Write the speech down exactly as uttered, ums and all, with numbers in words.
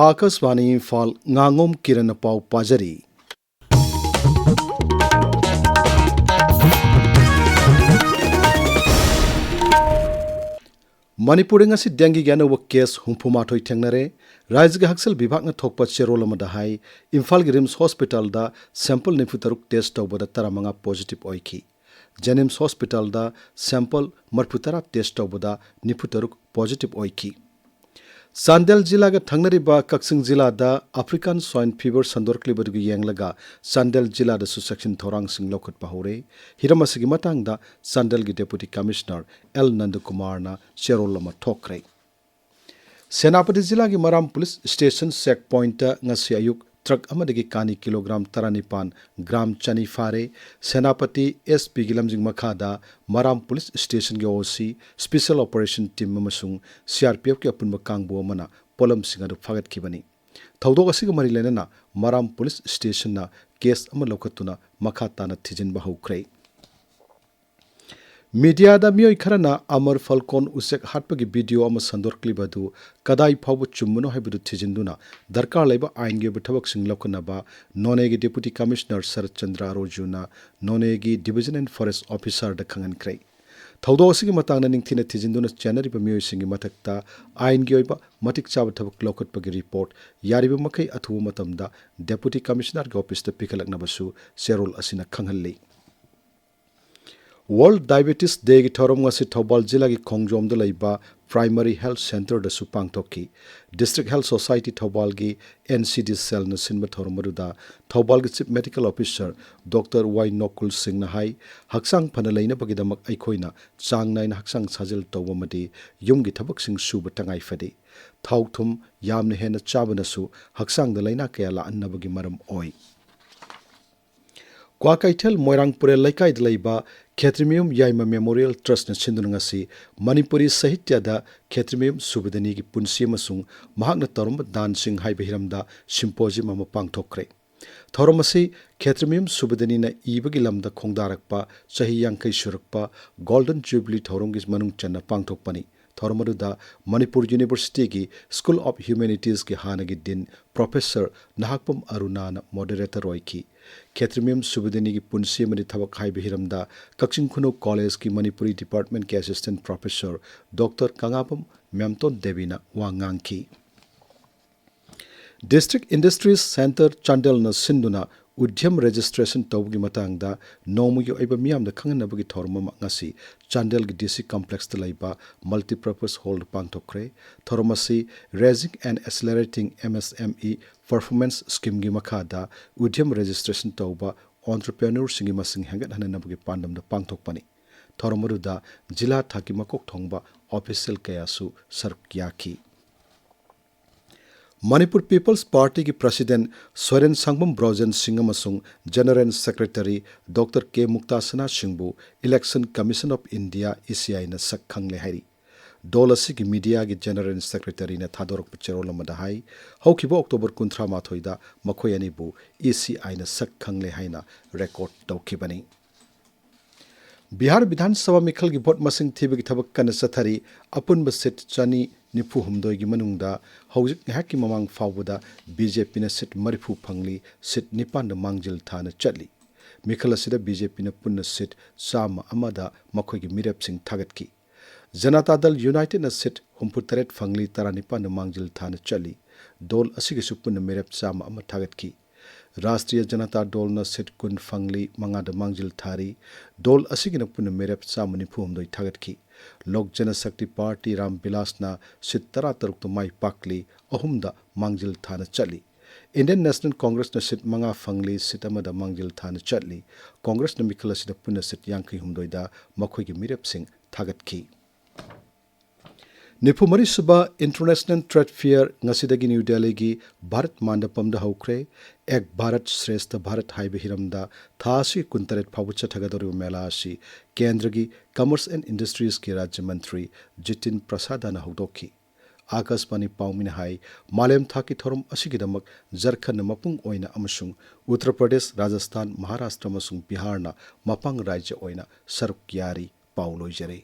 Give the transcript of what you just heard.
ꯑꯥꯀꯥꯁꯕꯥꯅꯤ ꯏꯝꯐꯥꯜ, ꯉꯥꯉꯣꯝ ꯀꯤꯔꯟꯅ ꯄꯥꯎ ꯄꯥꯖꯔꯤ꯫ ꯃꯅꯤꯄꯨꯔꯗ ꯉꯁꯤ ꯗꯦꯡꯒꯤꯒꯤ ꯑꯅꯧꯕ ꯀꯦꯁ ꯍꯨꯝꯐꯨ ꯃꯥꯊꯣꯏ ꯊꯦꯡꯅꯔꯦ꯫ ꯔꯥꯖ꯭ꯌꯒꯤ ꯍꯛꯁꯦꯜ ꯕꯤꯚꯥꯒꯅ ꯊꯣꯛꯄ ꯆꯦꯔꯣꯜ ꯑꯃꯗ ꯍꯥꯏ, ꯏꯝꯐꯥꯜꯒꯤ ꯔꯤꯝꯁ ꯍꯣꯁꯄꯤꯇꯥꯜꯗ ꯁꯦꯝꯄꯜ ꯅꯤꯐꯨ ꯇꯔꯨꯛ ꯇꯦꯁ ꯇꯧꯕꯗ ꯇꯔꯥꯃꯉꯥ ꯄꯣꯖꯤꯇꯤꯚ ꯑꯣꯏꯈꯤ꯫ ꯖꯦꯅꯤꯝꯁ ꯍꯣꯁꯄꯤꯇꯥꯜꯗ ꯁꯦꯝꯄꯜ ꯃꯔꯤꯐꯨ ꯇꯔꯥ ꯇꯦꯁ ꯇꯧꯕꯗ ꯅꯤꯐꯨ ꯇꯔꯨꯛ ꯄꯣꯖꯤꯇꯤꯚ ꯑꯣꯏꯈꯤ꯫ ꯆꯥꯟꯗꯦꯜ ꯖꯤꯂꯥꯒ ꯊꯪꯅꯔꯤꯕ ꯀꯛꯆꯤꯡ ꯖꯤꯂꯥꯗ ꯑꯐ꯭ꯔꯤꯀꯥꯟ ꯁ꯭ꯋꯥꯏꯟ ꯐꯤꯚꯔ ꯁꯟꯗꯣꯔꯛꯂꯤꯕꯗꯨꯒꯤ ꯌꯦꯡꯂꯒ ꯆꯥꯟꯗꯦꯜ ꯖꯤꯂꯥꯗꯁꯨ ꯆꯦꯛꯁꯤꯟ ꯊꯧꯔꯥꯡꯁꯤꯡ ꯂꯧꯈꯠꯄ ꯍꯧꯔꯦ꯫ ꯍꯤꯔꯝ ꯑꯁꯤꯒꯤ ꯃꯇꯥꯡꯗ ꯆꯥꯟꯗꯦꯜꯒꯤ ꯗꯦꯄꯨꯇꯤ ꯀꯃꯤꯁꯅꯔ ꯑꯦꯜ ꯅꯟꯗꯀꯨꯃꯥꯔꯅ ꯆꯦꯔꯣꯜ ꯑꯃ ꯊꯣꯛꯈ꯭ꯔꯦ꯫ ꯁꯦꯅꯥꯄꯇꯤ ꯖꯤꯂꯥꯒꯤ ꯃꯔꯥꯝ ꯄꯨꯂꯤꯁ ꯁ꯭ꯇꯦꯁꯟ ꯆꯦꯛ ꯄꯣꯏꯟꯠꯇ ꯉꯁꯤ ꯑꯌꯨꯛ ꯇ꯭ꯔꯛ ꯑꯃꯗꯒꯤ ꯀꯥꯅꯤ ꯀꯤꯂꯣꯒ꯭ꯔꯥꯝ ꯇꯔꯥꯅꯤꯄꯥꯟ, ꯒ꯭ꯔꯥꯝ ꯆꯅꯤ ꯐꯥꯔꯦ꯫ ꯁꯦꯅꯥꯄꯇꯤ ꯑꯦꯁ ꯄꯤꯒꯤ ꯂꯝꯖꯤꯡ ꯃꯈꯥꯗ ꯃꯔꯥꯝ ꯄꯨꯂꯤꯁ ꯁ꯭ꯇꯦꯁꯟꯒꯤ ꯑꯣ ꯁꯤ, ꯁ꯭ꯄꯦꯁꯦꯜ ꯑꯣꯄꯔꯦꯁꯟ ꯇꯤꯝ ꯑꯃꯁꯨꯡ ꯁꯤ ꯑꯥꯔ ꯄꯤ ꯑꯦꯐꯀꯤ ꯑꯄꯨꯟꯕ ꯀꯥꯡꯕꯨ ꯑꯃꯅ ꯄꯣꯠꯂꯝꯁꯤꯡ ꯑꯗꯨ ꯐꯥꯒꯠꯈꯤꯕꯅꯤ꯫ ꯊꯧꯗꯣꯛ ꯑꯁꯤꯒ ꯃꯔꯤ ꯂꯩꯅꯅ ꯃꯔꯥꯝ ꯄꯨꯂꯤꯁ ꯁ꯭ꯇꯦꯁꯟꯅ ꯀꯦꯁ ꯑꯃ ꯂꯧꯈꯠꯇꯨꯅ ꯃꯈꯥ ꯇꯥꯅ ꯊꯤꯖꯤꯟꯕ ꯍꯧꯈ꯭ꯔꯦ꯫ ꯃꯤꯗꯤꯌꯥꯗ ꯃꯤꯑꯣꯏ ꯈꯔꯅ ꯑꯃꯔ ꯐꯜꯀꯣꯟ ꯎꯆꯦꯛ ꯍꯥꯠꯄꯒꯤ ꯚꯤꯗꯤꯑꯣ ꯑꯃ ꯁꯟꯗꯣꯔꯛꯂꯤꯕ ꯑꯗꯨ ꯀꯗꯥꯏ ꯐꯥꯎꯕ ꯆꯨꯝꯕꯅꯣ ꯍꯥꯏꯕꯗꯨ ꯊꯤꯖꯤꯟꯗꯨꯅ ꯗꯔꯀꯥꯔ ꯂꯩꯕ ꯑꯥꯏꯟꯒꯤ ꯑꯣꯏꯕ ꯊꯕꯛꯁꯤꯡ ꯂꯧꯈꯠꯅꯕ ꯅꯣꯅꯦꯒꯤ ꯗꯦꯄꯨꯇꯤ ꯀꯃꯤꯁꯅꯔ ꯁꯔꯠ ꯆꯟꯗ꯭ꯔ ꯑꯔꯣꯖꯨꯅ ꯅꯣꯅꯦꯒꯤ ꯗꯤꯚꯤꯖꯟ ꯑꯦꯟ ꯐꯣꯔꯦꯁ ꯑꯣꯐꯤꯁꯥꯔꯗ ꯈꯪꯍꯟꯈ꯭ꯔꯦ꯫ ꯊꯧꯗꯣꯛ ꯑꯁꯤꯒꯤ ꯃꯇꯥꯡꯗ ꯅꯤꯡꯊꯤꯅ ꯊꯤꯖꯤꯟꯗꯨꯅ ꯆꯦꯟꯅꯔꯤꯕ ꯃꯤꯑꯣꯏꯁꯤꯡꯒꯤ ꯃꯊꯛꯇ ꯑꯥꯏꯟꯒꯤ ꯑꯣꯏꯕ ꯃꯇꯤꯛ ꯆꯥꯕ ꯊꯕꯛ ꯂꯧꯈꯠꯄꯒꯤ ꯔꯤꯄꯣꯔꯠ ꯌꯥꯔꯤꯕ ꯃꯈꯩ ꯑꯊꯨꯕ ꯃꯇꯝꯗ ꯗꯦꯄꯨꯇꯤ ꯀꯃꯤꯁꯅꯔꯒꯤ ꯑꯣꯐꯤꯁꯇ ꯄꯤꯈꯠꯂꯛꯅꯕꯁꯨ ꯆꯦꯔꯣꯜ ꯑꯁꯤꯅ ꯈꯪꯍꯜꯂꯤ꯫ ꯋꯥꯔꯜꯗ ꯗꯥꯏꯕꯦꯇꯤꯁ ꯗꯦꯒꯤ ꯊꯧꯔꯝ ꯉꯁꯤ ꯊꯧꯕꯥꯜ ꯖꯤꯂꯥꯒꯤ ꯈꯣꯡꯖꯣꯝꯗ ꯂꯩꯕ ꯄ꯭ꯔꯥꯏꯃꯔꯤ ꯍꯦꯜꯊ ꯁꯦꯟꯇꯔꯗꯁꯨ ꯄꯥꯡꯊꯣꯛꯈꯤ꯫ ꯗꯤꯁꯇ꯭ꯔꯤꯛ ꯍꯦꯜꯊ ꯁꯣꯁꯥꯏꯇꯤ ꯊꯧꯕꯥꯜꯒꯤ ꯑꯦꯟ ꯁꯤ ꯗꯤ ꯁꯦꯜꯅ ꯁꯤꯟꯕ ꯊꯧꯔꯝ ꯑꯗꯨꯗ ꯊꯧꯕꯥꯜꯒꯤ chief medical officer doctor Y Nokul ꯁꯤꯡꯅ ꯍꯥꯏ, ꯍꯛꯆꯥꯡ ꯐꯅ ꯂꯩꯅꯕꯒꯤꯗꯃꯛ ꯑꯩꯈꯣꯏꯅ ꯆꯥꯡ ꯅꯥꯏꯅ ꯍꯛꯆꯥꯡ ꯁꯥꯖꯦꯜ ꯇꯧꯕ ꯑꯃꯗꯤ ꯌꯨꯝꯒꯤ ꯊꯕꯛꯁꯤꯡ ꯁꯨꯕ ꯇꯉꯥꯏ ꯐꯗꯦ꯫ ꯊꯥꯎ ꯊꯨꯝ ꯌꯥꯝꯅ ꯍꯦꯟꯅ ꯆꯥꯕꯅꯁꯨ ꯍꯛꯆꯥꯡꯗ ꯂꯥꯏꯅꯥ ꯀꯌꯥ ꯂꯥꯛꯍꯟꯅꯕꯒꯤ ꯃꯔꯝ ꯑꯣꯏ꯫ ꯀ꯭ꯋꯥꯀꯩꯊꯦꯜ ꯃꯣꯏꯔꯥꯡ ꯄꯨꯔꯦꯜ ꯂꯩꯀꯥꯏꯗ ꯂꯩꯕ ꯈꯦꯇ꯭ꯔꯤꯃꯌꯨꯝ ꯌꯥꯏꯃ ꯃꯦꯃꯣꯔꯤꯌꯦꯜ ꯇ꯭ꯔꯁꯅ ꯁꯤꯟꯗꯨꯅ ꯉꯁꯤ ꯃꯅꯤꯄꯨꯔꯤ ꯁꯥꯍꯤꯇ꯭ꯌꯗ ꯈꯦꯇ꯭ꯔꯤꯃꯌꯨꯝ ꯁꯨꯕꯗꯅꯤꯒꯤ ꯄꯨꯟꯁꯤ ꯑꯃꯁꯨꯡ ꯃꯍꯥꯛꯅ ꯇꯧꯔꯝꯕ ꯗꯥꯟꯁꯤꯡ ꯍꯥꯏꯕ ꯍꯤꯔꯝꯗ ꯁꯤꯝꯄꯣꯖꯤꯌꯝ ꯑꯃ ꯄꯥꯡꯊꯣꯛꯈ꯭ꯔꯦ꯫ ꯊꯧꯔꯝ ꯑꯁꯤ ꯈꯦꯇ꯭ꯔꯤꯃꯌꯨꯝ ꯁꯨꯕꯗꯅꯤꯅ ꯏꯕꯒꯤ ꯂꯝꯗ ꯈꯣꯡꯗꯥꯔꯛꯄ ꯆꯍꯤ ꯌꯥꯡꯈꯩ ꯁꯨꯔꯛꯄ ꯒꯣꯜꯗꯟ ꯖꯨꯕꯤꯂꯤ ꯊꯧꯔꯝꯒꯤ ꯃꯅꯨꯡ ꯆꯟꯅ ꯄꯥꯡꯊꯣꯛꯄꯅꯤ꯫ ꯊꯧꯔꯝ ꯑꯗꯨꯗ ꯃꯅꯤꯄꯨꯔ ꯌꯨꯅꯤꯚꯔꯁꯤꯇꯤꯒꯤ ꯁ꯭ꯀꯨꯜ ꯑꯣꯐ ꯍ꯭ꯌꯨꯃꯦꯅꯤꯇꯤꯁꯀꯤ ꯍꯥꯟꯅꯒꯤ ꯗꯤꯟ ꯄ꯭ꯔꯣꯐꯦꯁꯔ ꯅꯍꯥꯛꯄꯝ ꯑꯔꯨꯅꯥꯅ ꯃꯣꯗꯦꯔꯦꯇꯔ ꯑꯣꯏꯈꯤ꯫ ꯈꯦꯇ꯭ꯔꯤꯃꯌꯨꯝ ꯁꯨꯕꯨꯗꯤꯅꯤꯒꯤ ꯄꯨꯟꯁꯤ ꯑꯃꯗꯤ ꯊꯕꯛ ꯍꯥꯏꯕ ꯍꯤꯔꯝꯗ ꯀꯛꯆꯤꯡ ꯈꯨꯅꯧ ꯀꯣꯂꯦꯖꯀꯤ ꯃꯅꯤꯄꯨꯔꯤ ꯗꯤꯄꯥꯔꯠꯃꯦꯟꯠꯀꯤ ꯑꯦꯁꯤꯁꯇꯦꯟꯠ ꯄ꯭ꯔꯣꯐꯦꯁꯔ ꯗꯣꯛꯇꯔ ꯀꯉꯥꯕꯝ ꯃꯦꯝꯇꯣꯟ ꯗꯦꯕꯤꯅ ꯋꯥ ꯉꯥꯡꯈꯤ꯫ ꯗꯤꯁꯇ꯭ꯔꯤꯛ ꯏꯟꯗꯁꯇ꯭ꯔꯤꯁ ꯁꯦꯟꯇꯔ ꯆꯥꯟꯗꯦꯜꯅ ꯁꯤꯟꯗꯨꯅ ꯎꯗ꯭ꯌꯝ ꯔꯦꯖꯤꯁꯇ꯭ꯔꯦꯁꯟ ꯇꯧꯕꯒꯤ ꯃꯇꯥꯡꯗ ꯅꯣꯡꯃꯒꯤ ꯑꯣꯏꯕ ꯃꯤꯌꯥꯝꯗ ꯈꯪꯍꯟꯅꯕꯒꯤ ꯊꯧꯔꯝ ꯑꯃ ꯉꯁꯤ ꯆꯥꯟꯗꯦꯜꯒꯤ ꯗꯤ ꯁꯤ ꯀꯝꯄ꯭ꯂꯦꯛꯁꯇ ꯂꯩꯕ ꯃꯜꯇꯤꯄꯔꯄꯁ ꯍꯣꯜꯗ ꯄꯥꯡꯊꯣꯛꯈ꯭ꯔꯦ꯫ ꯊꯧꯔꯝ ꯑꯁꯤ Raising and Accelerating M S M E Performance Schemeꯒꯤ ꯃꯈꯥꯗ ꯎꯗ꯭ꯌꯝ ꯔꯦꯖꯤꯁꯇ꯭ꯔꯦꯁꯟ ꯇꯧꯕ ꯑꯣꯟꯇꯔꯄ꯭ꯔꯦꯅꯔꯁꯤꯡꯒꯤ ꯃꯁꯤꯡ ꯍꯦꯟꯒꯠꯍꯟꯅꯕꯒꯤ ꯄꯥꯟꯗꯝꯗ ꯄꯥꯡꯊꯣꯛꯄꯅꯤ꯫ ꯊꯧꯔꯝ ꯑꯗꯨꯗ ꯖꯤꯂꯥ ꯊꯥꯛꯀꯤ ꯃꯀꯣꯛ ꯊꯣꯡꯕ ꯑꯣꯐꯤꯁꯤꯌꯦꯜ ꯀꯌꯥꯁꯨ ꯁꯔꯨꯛ ꯌꯥꯈꯤ꯫ ꯃꯅꯤꯄꯨꯔ ꯄꯤꯄꯜꯁ ꯄꯥꯔꯇꯤꯒꯤ ꯄ꯭ꯔꯁꯤꯗꯦꯟꯠ ꯁꯣꯏꯔꯦꯟ ꯁꯥꯡꯕꯝ ꯕ꯭ꯔꯣꯖꯦꯟ ꯁꯤꯡ ꯑꯃꯁꯨꯡ ꯖꯦꯅꯔꯦꯜ ꯁꯦꯀ꯭ꯔꯦꯇꯔꯤ ꯗꯣꯛꯇꯔ ꯀꯦ ꯃꯨꯛꯇꯥ ꯁꯅꯥ ꯁꯤꯡꯕꯨ Election Commission of India, E C Iꯅ ꯁꯛ ꯈꯪꯂꯦ ꯍꯥꯏꯔꯤ꯫ ꯗꯣꯜ ꯑꯁꯤꯒꯤ ꯃꯤꯗꯤꯌꯥꯒꯤ ꯖꯦꯅꯔꯦꯜ ꯁꯦꯀ꯭ꯔꯦꯇꯔꯤꯅ ꯊꯥꯗꯣꯔꯛꯄ ꯆꯦꯔꯣꯜ ꯑꯃꯗ ꯍꯥꯏ, ꯍꯧꯈꯤꯕ ꯑꯣꯛꯇꯣꯕꯔ ꯀꯨꯟꯊ꯭ꯔꯥ ꯃꯥꯊꯣꯏꯗ ꯃꯈꯣꯏ ꯑꯅꯤꯕꯨ E C Iꯅ ꯁꯛ ꯈꯪꯂꯦ ꯍꯥꯏꯅ ꯔꯦꯀꯣꯔꯗ ꯇꯧꯈꯤꯕꯅꯤ꯫ ꯕꯤꯍꯥꯔ ꯕꯤꯙꯥꯟ ꯁꯚꯥ ꯃꯤꯈꯜꯒꯤ ꯚꯣꯠ ꯃꯁꯤꯡ ꯊꯤꯕꯒꯤ ꯊꯕꯛ ꯀꯟꯅ ꯆꯠꯊꯔꯤ꯫ ꯑꯄꯨꯟꯕ ꯁꯤꯠ ꯆꯅꯤ ꯅꯤꯐꯨ ꯍꯨꯝꯗꯣꯏꯒꯤ ꯃꯅꯨꯡꯗ ꯍꯧꯖꯤꯛ ꯉꯥꯏꯍꯥꯛꯀꯤ ꯃꯃꯥꯡ ꯐꯥꯎꯕꯗ ꯕꯤ ꯖꯦ ꯄꯤꯅ ꯁꯤꯠ ꯃꯔꯤꯐꯨ ꯐꯪꯂꯤ, ꯁꯤꯠ ꯅꯤꯄꯥꯟꯗ ꯃꯥꯡꯖꯤꯜ ꯊꯥꯅ ꯆꯠꯂꯤ꯫ ꯃꯤꯈꯜ ꯑꯁꯤꯗ ꯕꯤ ꯖꯦ ꯄꯤꯅ ꯄꯨꯟꯅ ꯁꯤꯠ ꯆꯥꯝꯃ ꯑꯃꯗ ꯃꯈꯣꯏꯒꯤ ꯃꯤꯔꯦꯞꯁꯤꯡ ꯊꯥꯒꯠꯈꯤ꯫ ꯖꯅꯇꯥ ꯗꯜ ꯌꯨꯅꯥꯏꯇꯦꯗꯅ ꯁꯤꯠ ꯍꯨꯝꯐꯨꯇꯔꯦꯠ ꯐꯪꯂꯤ, ꯇꯔꯥꯅꯤꯄꯥꯟꯗ ꯃꯥꯡꯖꯤꯜ ꯊꯥꯅ ꯆꯠꯂꯤ꯫ ꯗꯣꯜ ꯑꯁꯤꯒꯤꯁꯨ ꯄꯨꯟꯅ ꯃꯤꯔꯦꯞ ꯆꯥꯝꯃ ꯑꯃ ꯊꯥꯒꯠꯈꯤ꯫ ꯔꯥꯁꯇ꯭ꯔꯤꯌ ꯖꯅꯇꯥ ꯗꯣꯜꯅ ꯁꯤꯠ ꯀꯨꯟ ꯐꯪꯂꯤ, ꯃꯉꯥꯗ ꯃꯥꯡꯖꯤꯜ ꯊꯥꯔꯤ꯫ ꯗꯣꯜ ꯑꯁꯤꯒꯤꯅ ꯄꯨꯟꯅ ꯃꯤꯔꯦꯞ ꯆꯥꯝꯃ ꯅꯤꯐꯨ ꯍꯨꯝꯗꯣꯏ ꯊꯥꯒꯠꯈꯤ꯫ ꯂꯣꯛ ꯖꯅꯁꯛꯇꯤ ꯄꯥꯔꯇꯤ ꯔꯥꯝ ꯕꯤꯂꯥꯁꯅ ꯁꯤꯠ ꯇꯔꯥꯇꯔꯨꯛꯇ ꯃꯥꯏ ꯄꯥꯛꯂꯤ, ꯑꯍꯨꯝꯗ ꯃꯥꯡꯖꯤꯜ ꯊꯥꯅ ꯆꯠꯂꯤ꯫ ꯏꯟꯗꯤꯌꯟ ꯅꯦꯁꯅꯦꯜ ꯀꯣꯡꯒ꯭ꯔꯦꯁꯅ ꯁꯤꯠ ꯃꯉꯥ ꯐꯪꯂꯤ, ꯁꯤꯠ ꯑꯃꯗ ꯃꯥꯡꯖꯤꯜ ꯊꯥꯅ ꯆꯠꯂꯤ꯫ ꯀꯣꯡꯒ꯭ꯔꯦꯁꯅ ꯃꯤꯈꯜ ꯑꯁꯤꯗ ꯄꯨꯟꯅ ꯁꯤꯠ ꯌꯥꯡꯈꯩ ꯍꯨꯝꯗꯣꯏꯗ ꯃꯈꯣꯏꯒꯤ ꯃꯤꯔꯦꯞꯁꯤꯡ ꯊꯥꯒꯠꯈꯤ꯫ ꯅꯤꯐꯨ ꯃꯔꯤ ꯁꯨꯕ International Trade Fair ꯉꯁꯤꯗꯒꯤ ꯅ꯭ꯌꯨ ꯗꯦꯜꯂꯤꯒꯤ ꯚꯥꯔꯠ ꯃꯥꯟꯗꯄꯝꯗ ꯍꯧꯈ꯭ꯔꯦ꯫ ꯑꯦꯛ ꯚꯥꯔꯠ ꯁ꯭ꯔꯦꯁꯊ ꯚꯥꯔꯠ ꯍꯥꯏꯕ ꯍꯤꯔꯝꯗ ꯊꯥ ꯑꯁꯤ ꯀꯨꯟꯇꯔꯦꯠ ꯐꯥꯎꯕ ꯆꯠꯊꯒꯗꯧꯔꯤꯕ ꯃꯦꯂꯥ ꯑꯁꯤ ꯀꯦꯟꯗ꯭ꯔꯒꯤ Commerce and Industriesꯀꯤ ꯔꯥꯖ꯭ꯌ ꯃꯟꯇ꯭ꯔꯤ ꯖꯤꯇꯤꯟ ꯄ꯭ꯔꯁꯥꯗꯅ ꯍꯧꯗꯣꯛꯈꯤ꯫ ꯑꯥꯀꯥꯁꯕꯥꯅꯤ ꯄꯥꯎꯃꯤꯅ ꯍꯥꯏ, ꯃꯥꯂꯦꯝ ꯊꯥꯛꯀꯤ ꯊꯧꯔꯝ ꯑꯁꯤꯒꯤꯗꯃꯛ ꯖꯔꯈꯟꯗ ꯃꯄꯨꯡ ꯑꯣꯏꯅ ꯑꯃꯁꯨꯡ ꯎꯠꯇꯔ ꯄ꯭ꯔꯗꯦꯁ, ꯔꯥꯖꯁꯊꯥꯟ, ꯃꯍꯥꯔꯥꯁꯇ꯭ꯔ ꯑꯃꯁꯨꯡ ꯕꯤꯍꯥꯔꯅ ꯃꯄꯥꯡ ꯔꯥꯖ꯭ꯌ ꯑꯣꯏꯅ ꯁꯔꯨꯛ ꯌꯥꯔꯤ꯫ ꯄꯥꯎ ꯂꯣꯏꯖꯔꯦ꯫